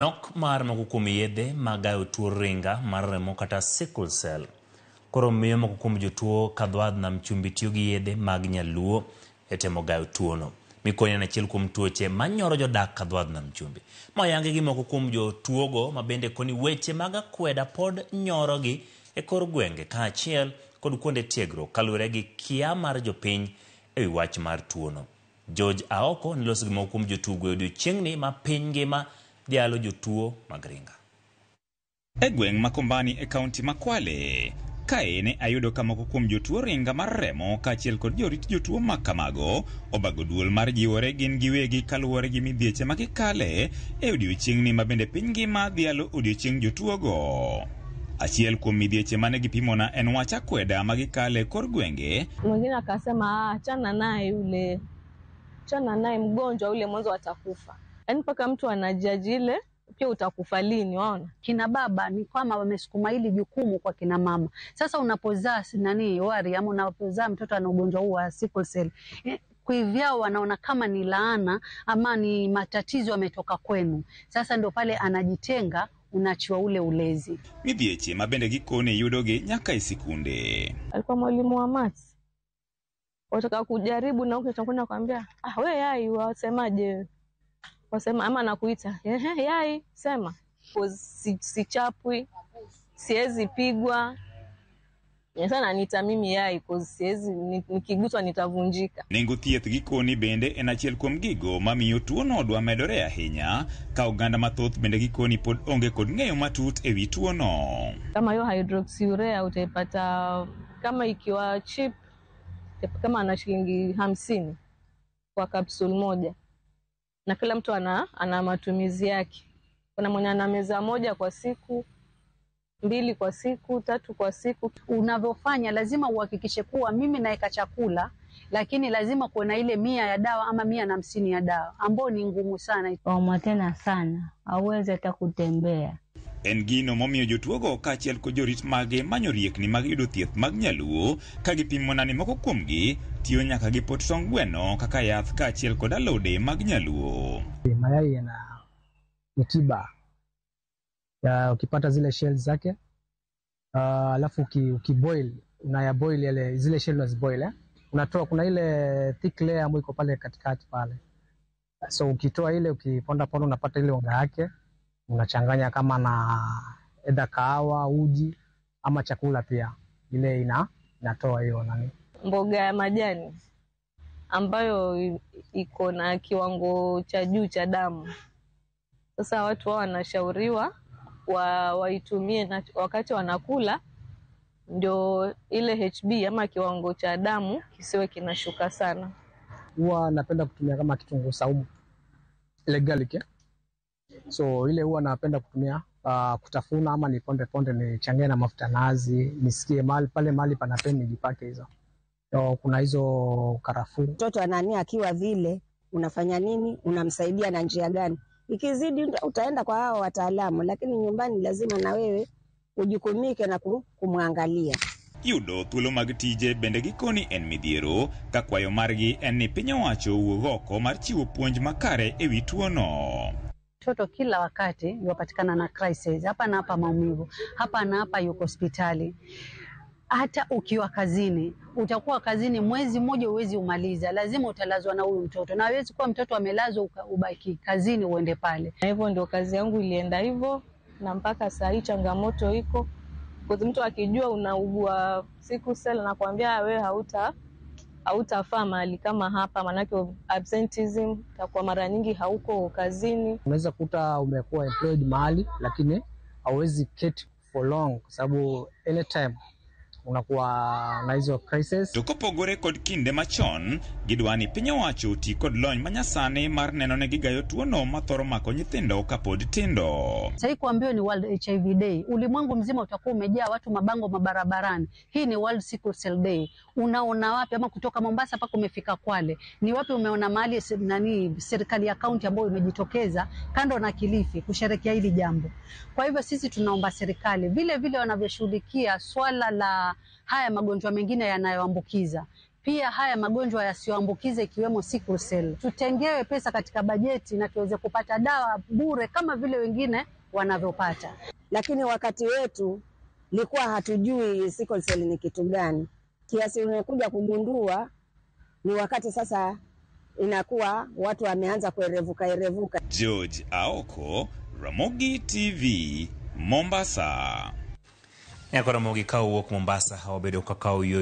Nok mar moko kuom yedhe mag gayo tuo ringa mar remo kata sickle cell koro miyo moko kuom jotuo kadhowadh nam chumbi tiyo gi yedhe mag nyaluo e temo gayo tuono. Mikoni en achiel kuom tuoche manyoro jodak kadhowadh nam chumbi. Ma oyangi gi moko kuom jotuogo ma bende koni weche mag akweda pod nyorogi e kor gwenge kaachiel kod kuonde tiegruok kaluwore gi kia mar jopiny e wi wach mar tuono. George Aoko noloso gi moko kuom jotugo e odiochieng'ni ma piny ngima dhialo jotuo mag ringa. E gweng' ma Kombani e kaunti ma Kwale, kae ne ayudo ka moko kuom jotuo ringa mar remo kaachiel kod jorit jotuo ma kamago obago duol mar jiwore gin giwegi kaluwore gi midhieche ma gikale e odiochieng'ni ma bende piny ngima dhialo odiochieng' jotuogo. Achiel kuom midhieche mane gipimona en wach akweda ma gikale e kor gwenge. Mwingine akasema achana naye yule, achana naye mgonjwa yule, mwanzo atakufa. Yaani mpaka mtu anajaji ile pia utakufa lini, waona? Kina baba ni kama wamesukuma hili jukumu kwa kina mama. Sasa unapozaa nani wari ama unapozaa mtoto ana ugonjwa huu wa sickle cell, kivyao wanaona kama ni laana ama ni matatizo yametoka kwenu. Sasa ndio pale anajitenga, unaachiwa ule ulezi. Midhieche ma bende gikone yudogi nyaka e sikunde. Alikuwa mwalimu wa maths. Wataka kujaribu na huko utakwenda kwambia, ah, we yai wasemaje? Wasema ama nakuita, ehe, yai sema. Sichapwi, siwezi pigwa. Sana nita mimi yai cause siwezi, nikiguswa nitavunjika. Nengo thieth gikoni bende en achiel kuom gigo mamiyo tuono dwa medore ahinya ka oganda mathoth bende gikoni pod onge kod ng'eyo matut e wi tuono. Kama hiyo hydroxyurea utaipata kama ikiwa cheap kama ana shilingi 50 kwa kapsule moja, na kila mtu ana matumizi yake. Kuna mwenye ana meza moja kwa siku, 2 kwa siku, 3 kwa siku. Unavyofanya lazima uhakikishe kuwa mimi naeka chakula, lakini lazima kuwe na ile 100 ya dawa ama 150 ya dawa ambayo ni ngumu sana. Waumwa tena sana, hauwezi hata kutembea. En gino momiyo jotuogo kaachiel kod jorit mage manyo riekni mag yudo thieth mag nyaluo ka gipimona ni moko kuomgi tiyo nyaka gi pot tong' gweno kaka yath kaachiel kod alode mag nyaluo. Mayai yana ni tiba ya ukipata zile shells zake, alafu ukiboil, unayaboil yale zile shell unaziboil, Unatoa kuna ile thick layer ambayo iko pale katikati pale. So ukitoa ile ukiponda ponda unapata ile unga yake, unachanganya kama na either kahawa, uji ama chakula pia. Ile inatoa hiyo nani. Mboga ya majani ambayo iko na kiwango cha juu cha damu. Sasa watu wao wanashauriwa waitumie na wakati wanakula, ndio ile HB ama kiwango cha damu kisiwe kinashuka sana. Huwa napenda kutumia kama kitunguu saumu, ile garlic, So ile huwa napenda kutumia kutafuna ama niponde ponde nichangie na mafuta nazi, nisikie mahali pale mahali panapeni nijipake hizo. So, kuna hizo karafuu. Mtoto anania akiwa vile unafanya nini? Unamsaidia na njia gani? Ikizidi utaenda kwa hao wataalamu, lakini nyumbani lazima na wewe ujukumike na kumwangalia. Yudo thuolo mag tije bende gikoni en midhiero ka kwayo margi en ni piny owacho owuog oko mar chiwo puonj makare e wi tuono. Mtoto kila wakati yupatikana na crisis, hapa na hapa maumivu, hapa na hapa yuko hospitali. Hata ukiwa kazini, utakuwa kazini mwezi mmoja huwezi umaliza, lazima utalazwa na huyu mtoto. Na haiwezi kuwa mtoto amelazwa ubaki kazini uende pale. Na hivyo ndio kazi yangu ilienda hivyo, na mpaka saa hii changamoto iko. Kwa mtu akijua unaugua sickle cell anakuambia wewe hautafaa mahali kama hapa, manake absenteeism itakuwa mara nyingi hauko kazini. Unaweza kuta umekuwa employed mahali lakini hauwezi keti for long kwa sababu anytime unakuwa na hizo crisis. To kopogore kod kinde machon, gidwa ni piny owacho oti kod lony manyasani mar neno ne gigayo tuono mathoro mako nyithindo kapod tindo. Sasa kuambiwa ni World HIV Day, ulimwengu mzima utakuwa umejaa watu mabango mabarabarani. Hii ni World Sickle Cell Day. Unaona wapi ama kutoka Mombasa mpaka umefika Kwale? Ni wapi umeona mahali nani serikali ya kaunti ambayo imejitokeza kando na Kilifi kusherehekea hili jambo? Kwa hivyo sisi tunaomba serikali vile vile wanavyoshughulikia swala la haya magonjwa mengine yanayoambukiza, Pia haya magonjwa yasiyoambukiza ikiwemo sickle cell, tutengewe pesa katika bajeti na tuweze kupata dawa bure kama vile wengine wanavyopata. Lakini wakati wetu likuwa hatujui sickle cell ni kitu gani, kiasi unakuja kugundua ni wakati sasa inakuwa watu wameanza kuerevuka erevuka. George Aoko, Ramogi TV, Mombasa. Nyako Ramogi ka owuok Mombasa obedo kaka yo.